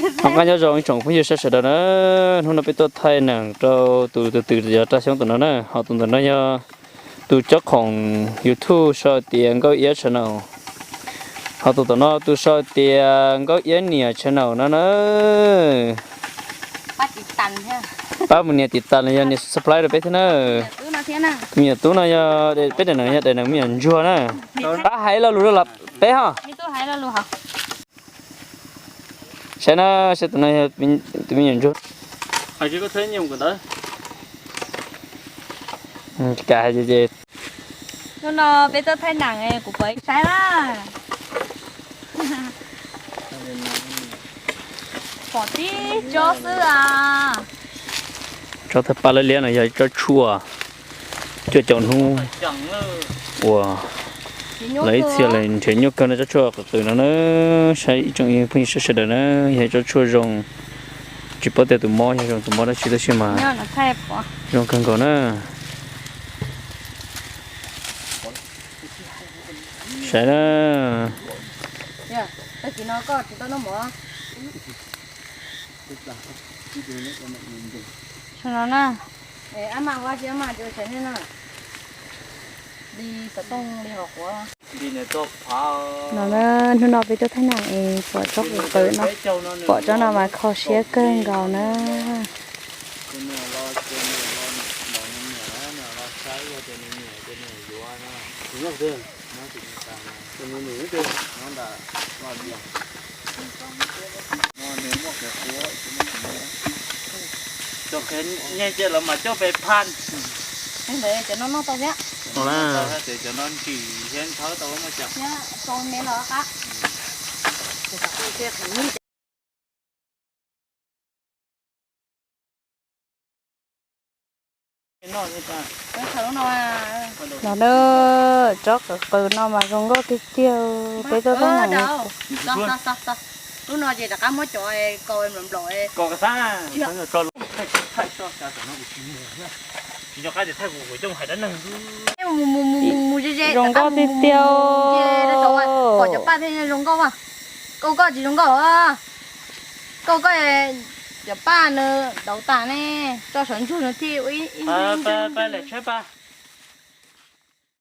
Qhov nqaij nyob zoo ib tsoom phooj ywg sawv daws na, hnub no peb tuaj thaij neem rau tus tus twm yog raj xyoob tus no na, ho tus ntawm no yog tus cob khoom YouTube sau tias Nkauj Iab channel, ho tus tom no tus sau tias Nkauj Iab niam channel no na. Pab mus nias tiv tas los yog nias subscribe rau peb thiab na. Tus me nyuam tub no yog peb daim neem, yog daim neem me nyuam ntsuag na. Pab hais lo lus rau peb ho. Saib na, saib tus no yog tus me nyuam ntsuag. Hnub no peb tuaj thaij neem, kuv pom ib saib na. Pom tib tsob xwb a. Tsob thawj paj liab liab no yog ib tsob tshuaj cuaj caum hnub uas lawv ib txhia lawv nrhiav nyuaj kawg no, tsob tshuaj qws qws no na. Saib ib tsoom phooj ywg sawv daws na, yog ib tsob tshuaj zoo, tsis paub tias tus mob yog zoo tus mob dab tsi tab sis mas zoo kawg nkaus na. Saib na. No na, hnub no peb tuaj thaij neem es pom tsob qws qws no, pom tsob no mas kho siab kawg nkaus na. Cov qhev nyiaj ces lawv mas coj pem phaj. Cov no noj tau thiab. Cov no ntsim thiab nthawb tau muaj cov. No na, tsob qws qws no mas zoo nkauj tiag tiag, peb tuaj thaij neem. Lub no ces rov qab muab cov kaus nplaum nplaum. Mus mus mus mus ze ze, zoo nkauj tiag tiag. Pom cov paj thiaj zoo nkauj. Nkauj koj tsis zoo nkauj. Nkauj koj, cov paj nws dauv tas ne, tso sawv ntsug nws thiaj ua ib ntsuj ib ntsuj.